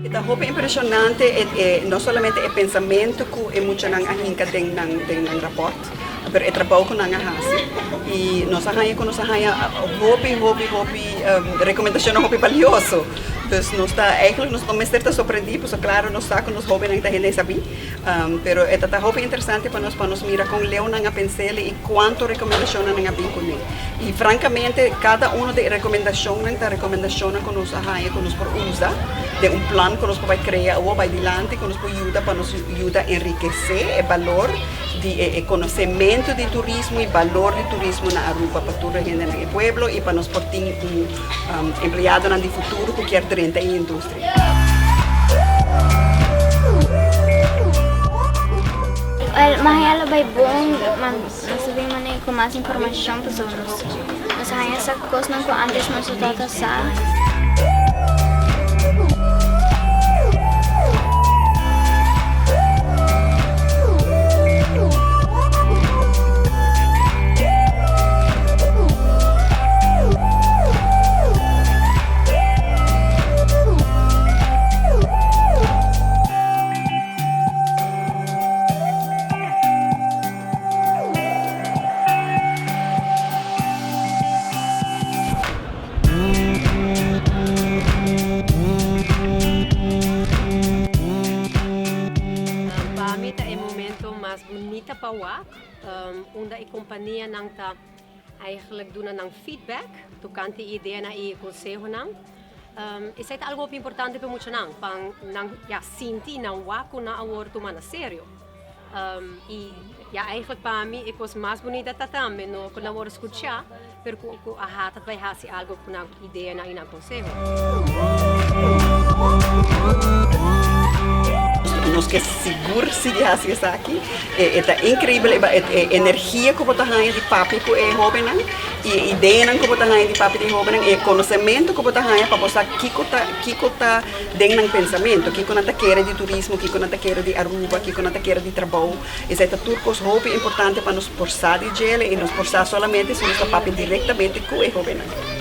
E ta hopi impresionante e no solamente e pensamento cu e muchanan a hinca den nan den nan rapport, pero e trabou cu nan a haci. Y nos a haya cu nos a haya hopi hopi hopi recomendacionnan hopi balioso. Dus nos ta eigenlijk nos no mester ta sorprendi pasobra claro nos sa cu nos hobennan ta hende sabí. Pero e ta ta hopi interesante pa nos pa nos mira con leu nan a pens'el y cuanto recomendacionnan nan a bin cune. Y francamente cada uno di e recomendacionnan ta recomendacionnan cu nos a haya cu nos por usa den un plan cu nos por bay crea awor bay dilanti cu nos por yuda pa nos yuda enriquece e balor di e conocemento di turismo y balor di turismo na Aruba pa tur e hendenan e pueblo y pa nos por tin un empleadonan di futuro cu kier drenta e industria. Wel, mañana lo bay bon, ma nos a bin manera cu mas informacion pasobra nos nos a haña sa cosnan cu antes nos no tabata sa. Pa mi ta e momento mas bunita pa wak, unda e companianan ta Eigenlijk duna nan feedback tocante e ideanan y e consehonan. Esey ta algo hopi importante pa e muchanan, pa nan ya sinti, nan wak cu nan a word tuma na serio. Y ya eigenlijk pa mi e cos mas bunita ta tambe no cu nan word scucha, pero cu a hata bay haci algo cu nan ideanan y nan conseho. Nos ke sigur sigui hasi esaki. E ta increibel e energia ku bo ta haña di papia ku e hobennan i e ideanan ku bo ta haña di papia di e hobennan i e konosementu ku bo ta haña pa bo sa kiko ta kiko ta den nan pensamentu, kiko nan ta kere di turismo, kiko nan ta kere di Aruba, kiko nan ta kere di trabou. Esei ta tur kos hopi importante pa nos por sa di djele i nos por sa solamente si nos ta papia direktamente ku e hobennan.